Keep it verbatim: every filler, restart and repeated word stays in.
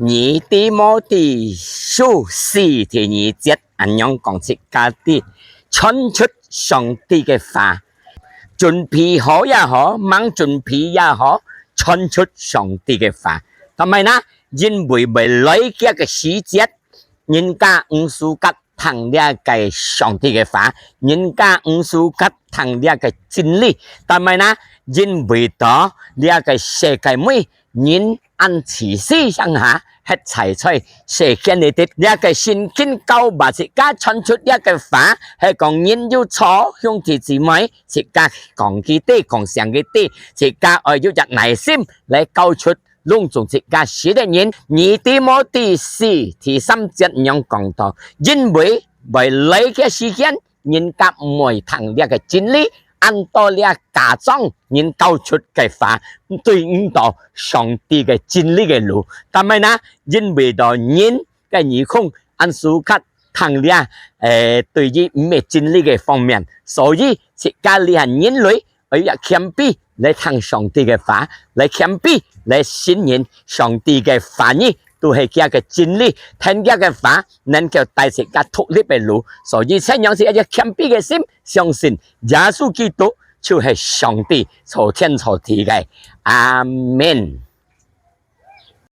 二提摩太書四第二節恁樣講自家知，傳出上帝个話，準備好也好，吂準備也好，傳出上帝个話。但係呢，因為未來个時節，人家毋使甲聽這个上帝个話，人家毋使甲聽這个真理。但係呢，因為到這个世界尾，人恁自私上下，歇在在世間裡底，這个聖經教把自家傳出這个話，係講人有錯，兄弟姊妹，自家講佢知，講聲佢知，自家愛有隻耐心來教出攏總自家識个人。二提摩太四第三節恁樣講到，因為未來个時間，人甲毋會聽這个真理，恁多這假裝人教出个話，對毋到上帝个真理个路。但係呢，因為到人个耳空，恁時刻聽這，誒，對於毋係真理个方面，所以自家這下人類 愛有謙卑來聽上帝个話，來謙卑來承認上帝个話語，都係佢个真理，聽佢个話，能夠帶自家獨立个路。所以，這樣係一隻謙卑个心，相信耶穌基督就係上帝造天造地个。阿門。